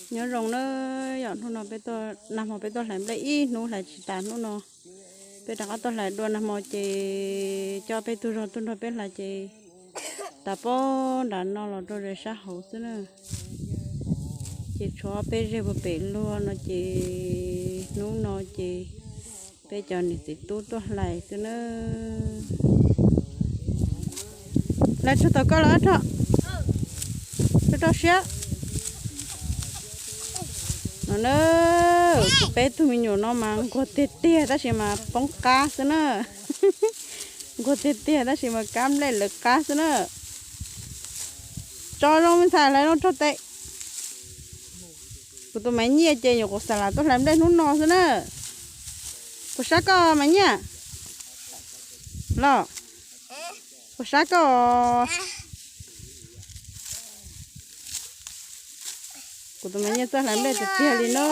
Nyob zoo na, yog hnub no peb tuaj, nag hmo peb tuaj hlais nplej ib hnub hlais tsis tas hnub no. Peb rov qab tuaj hlais dua nag hmo ces coj peb tug zog tuaj nrog peb hlais ces tas pab nram no los rau ze sab hauv xwb na. Ces tshuav peb zeg puag pem luag no ces hnub no ces peb cov niam txiv tub tuaj hlais xwb na. Hlais tsuag tau koj los ob rog, rau rau siab. No na, kuv peb tug me nyuam no mas nquag tiag tiag tab sis mas poob qab xwb na. Nquag tiag tiag tab sis mas kab nplej lawv qab xwb na. Tso zoo me ntxhais, hlais zoo tso tes. Kuv tus Maiv Nyiaj ces nyuam qhuav xav lam tuaj hlais nplej hnub no xwb na. Puas sab koj Maiv Nyiaj? Los, puas sab koj? Kuv tus Maiv Nyiaj txawj hlais nplej tiag tiag li na.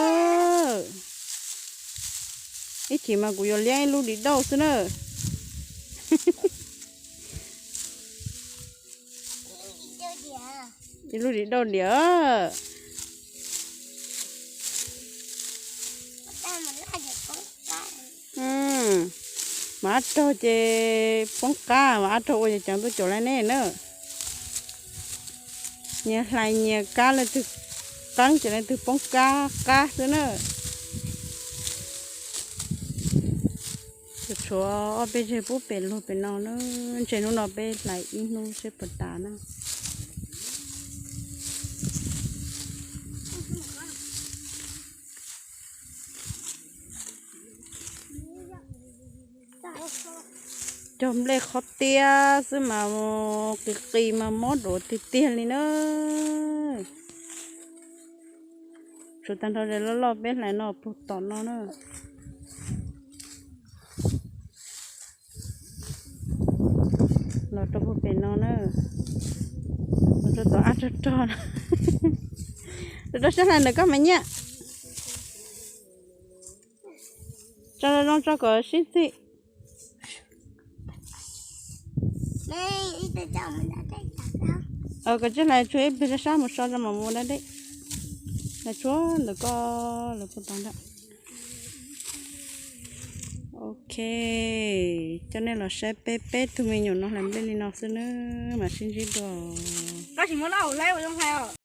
Ib chim mas kuv yuav liab ib lub dim dauj xwb na. Ib lub dim dauj diam. Mas ab raug ces poob qab, mas ab raug ua ces ceev tuaj caum li nej na. Nyias hlais nyias kab, leej twg qeeb ces leej twg poob kab qab xwb na. Tshuav ob peb zeg pub pem luag pem no na, ntshe hnub no peb hlais ib hnub seb puas tas na. Cog nplej qhov tiab xwb mas qis qis mas mob duav tiag tiag li na. Tshuav tag nrho ze loj loj peb hlais no puag tom no na. Los rau puag pem no na. Los rau tom ab rog rog no. Rau rau siab hlais ntawm koj Maiv Nyiaj. Tso zoo tso kom sib txig. Kom tsis hlais tshuav ib pliag sab sab mus so tso mam mus da dej. Hlais tshuav ntawm koj lawv puag tod ntag. Ok, coj nej los saib peb peb tug me nyuam no hlais nplej li no xwb na, mam sib ntsib dua.